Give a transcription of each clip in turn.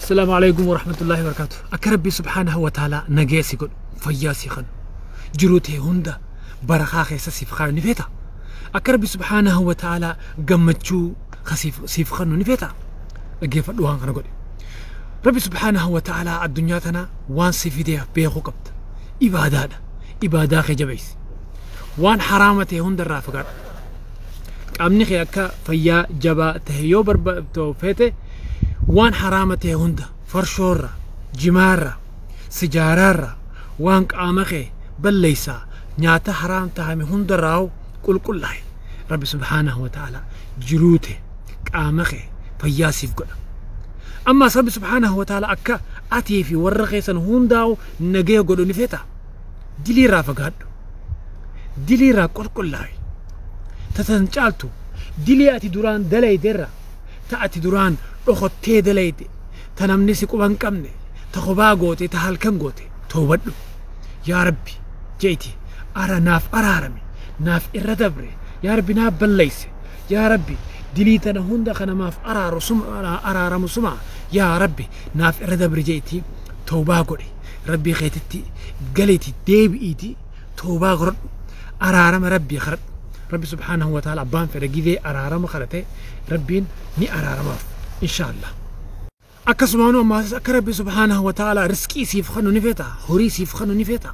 Assalaamu alaikum warahmatullahi wabarakatuh. Akka Rabbi subhaanahu wa ta'ala nagaya si godhu, fayyaa si kanu, jiruu ta'e hunda barakaa keessa siif kaayu ni feeta. Akka Rabbi subhaanahu wa ta'ala gammachuu siif kanu ni feeta. Dhaggeeffadhu waan kana godhe. Rabbi subhaanahu wa ta'ala addunyaa tana waan si fideef beekuu qabda. Ibaadaadha. Ibaadaa kee jabeessi. Waan haraama ta'e hundarraa fagaadhu. Qaamni kee akka fayyaa jabaa ta'e yoo barbaadde feete waan haraama ta'e hunda farshoorra, jimaarra, sijaaraarra, waan qaama kee balleessaa nyaata haraam tahame hundarraa qulqullaa'e. Rabbi subhaanahu wa ta'ala jiruu ta'e qaama kee fayyaa siif godha. Ammaas Rabbi subhaanahu wa ta'ala akka atii fi warra keessan hundaa'u nagaya godhu ni feeta. Diliirraa fagaadhu. Diliirraa qulqullaa'e. Tatan caaltu dilii ati duraan dalayderra, ta ati duraan dhokottee dalayde, ta namni si quba hin qabne, ta kophaa goote, ta halkan goote toobadhu. Yaa Rabbi je'iti ara naaf araarame, naaf irra dabre, yaa Rabbi naaf balleeyse, yaa Rabbi dilii tana hunda ka namaaf araaru suma, araaramu suma, yaa Rabbi naaf irra dabre je'iti toobaa godhi. Rabbii keetitti galiiti deebi'iiti toobaa godhadhu, araarama Rabbii kadhadhu. Rabbi subhaanahu wa ta'ala abbaan fedhe gizee araarama kadhate Rabbiin ni araaramaaf inshaallah. Akkasumaanuu ammaas akka Rabbi subhaanahu wa ta'ala rizqii siif kennu ni feeta, horii siif kennu ni feeta.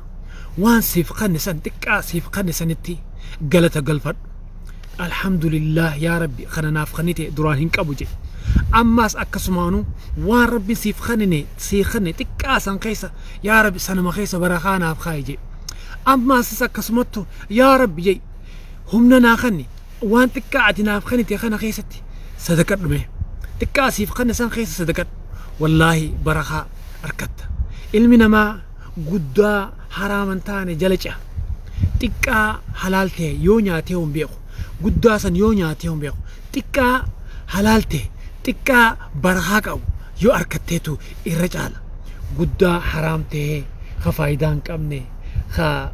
Waan siif kenne san xiqqaa siif kenne sanitti galata galfadhu. Alhamdulillah yaa Rabbi kana naaf kennite duraan hin qabu jedhe. Ammaas akkasumaanuu waan Rabbi siif kennine sii kenne xiqqaa san keessa yaa Rabbi sanuma keessa barakaa naaf kaa'i jedhe. Ammaas akkasumattu yaa Rabbi jedhe humna naa kenni waan xiqqaa ati naaf kennite kana keessatti sadaqadhu mee. Xiqqaa siif kenne san keessa sadaqadhu. Wallaahi barakaa argatta. Ilmi namaa guddaa haraaman taane jala ce'a. Xiqqaa halaal ta'e yoo nyaatee hin beeku. Guddaa san yoo nyaatee hin beeku. Xiqqaa halaal ta'e, xiqqaa barakaa qabu yoo argatteetu irra caala. Guddaa haraam ta'e, ka faayidaa hin qabne, ka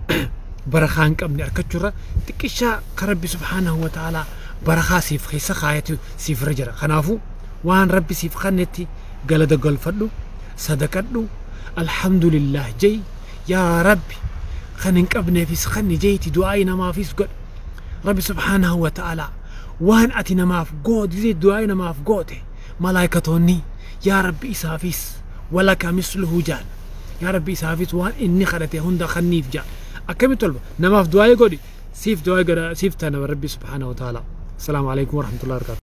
barakaa hin qabne argachuurra xiqqishaa ka Rabbi subhaanahu wa ta'ala barakaa siif keessa kaayatu siif irra jira. Kanaafuu waan Rabbi siif kennetti galata galfadhu, sadaqadhu, alhamdulillah jei, yaa Rabbi kan hin qabneefis kenni jeeti du'aa'ii namaafis godhi. Rabbi subhaanahu wa ta'ala waan ati namaaf goote, du'aa'ii namaaf goote malaayikatoonni yaa Rabbi isaafis walaka misluhu jaan. Yaa Rabbi isaafis waan inni kadhate hunda kenniif jaan. Akkamitti tolba namaaf du'aa'ii godhi, siif du'aa'ii godha, siif tana Rabbi subhaanahu wa ta'ala. Assalaamu alaikum warahmatullahi wabarakatuh.